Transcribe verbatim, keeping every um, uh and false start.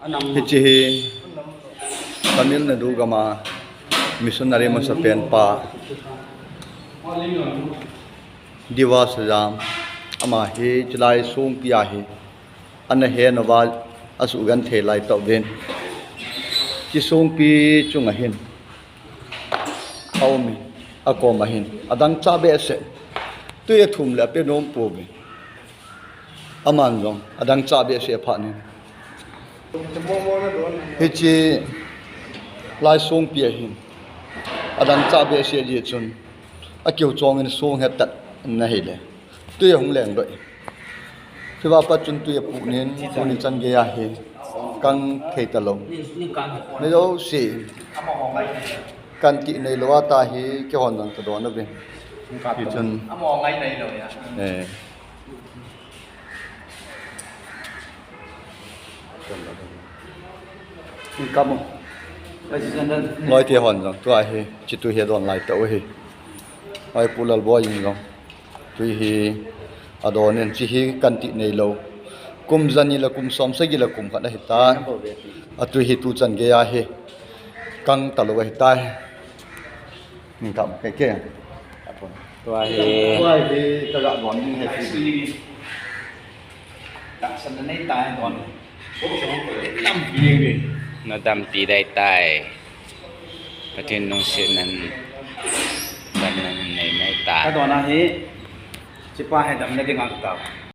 Hiche hi Tamil Nadu gam a missionary masapen pa Diva Sajam, ama hi chulai songpi a hi ana he nova asugenthei lai tah uvin. Hiche songpi chunga hin aum in, akom a hin adang cha behseh, tui athum le ape nom pouve. Aman jong adang cha behseh aphat in, hiche lai songpi a hin adang cha behseh jeh chun akiu chong in song hetat na hile, tui ahung leng doh. Hiva pat chun tui apuh in, tuni chan gei a hi kang thei talou. Ni jouse kan tih neilou a ta hi, keihon jong kadon uvin. Hichun, eh, loite hon jong tua hi, hiche tui hi adon lai tah u ahi. Oi, Pu Lalboi in jong tui hi adon in, hiche hi kan tih neilou. Kum jani le kum som sagi le kum khat ahitai. Atui hi tu chan gei a hi kang talou ahitai. Tua hi, tua hi kaga don ding ahi. Tahsan na nei tai don. Nadampi ding tai. Pathen lungsetnan damna nei mai tai. Kadon ahi. Hichepa hi damna dinga katao.